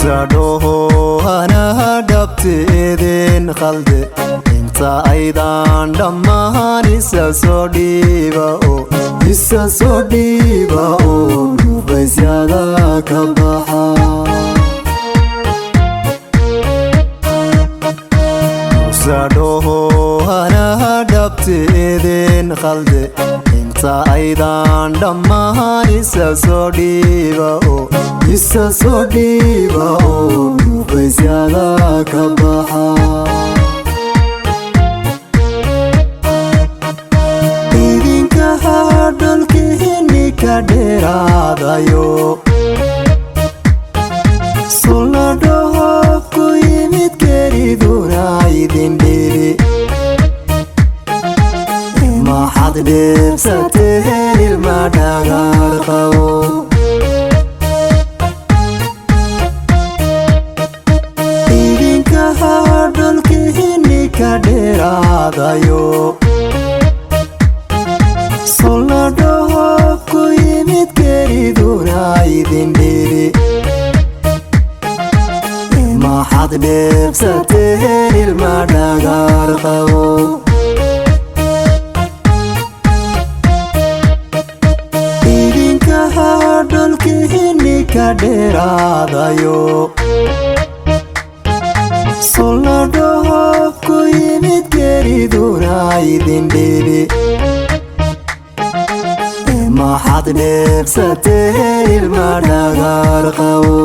Musadhoho anaha dhabteedeen khalde, inta aydan dhammaan isa soo dhiiba oo isa soo dhiiba oo dhufaysyada ka baxa. Musadhoho anaha dhabteedeen khalde, inta aydan dhammaan isa soo dhiiba oo isa soo dhiiba oo dhufaysyada ka baxa. Idinka hadhalkiini ka dheeraadayo, sulladhaho ku yimid geriduna idin dhibi, maxaad dheebsateen ilma dhagaar qabo? Idinka hadhalkiini ka dheeraadayo, sulladhaho ku yimid geriduna idin dhibi, maxaad dheebsateen ilma dhagaar qabo? Idinka hadhalkiini ka dheeraadayo, sulladhaho ku yimid geriduna idin dhibi, maxaad dheebsateen ilma dhagaar qabo?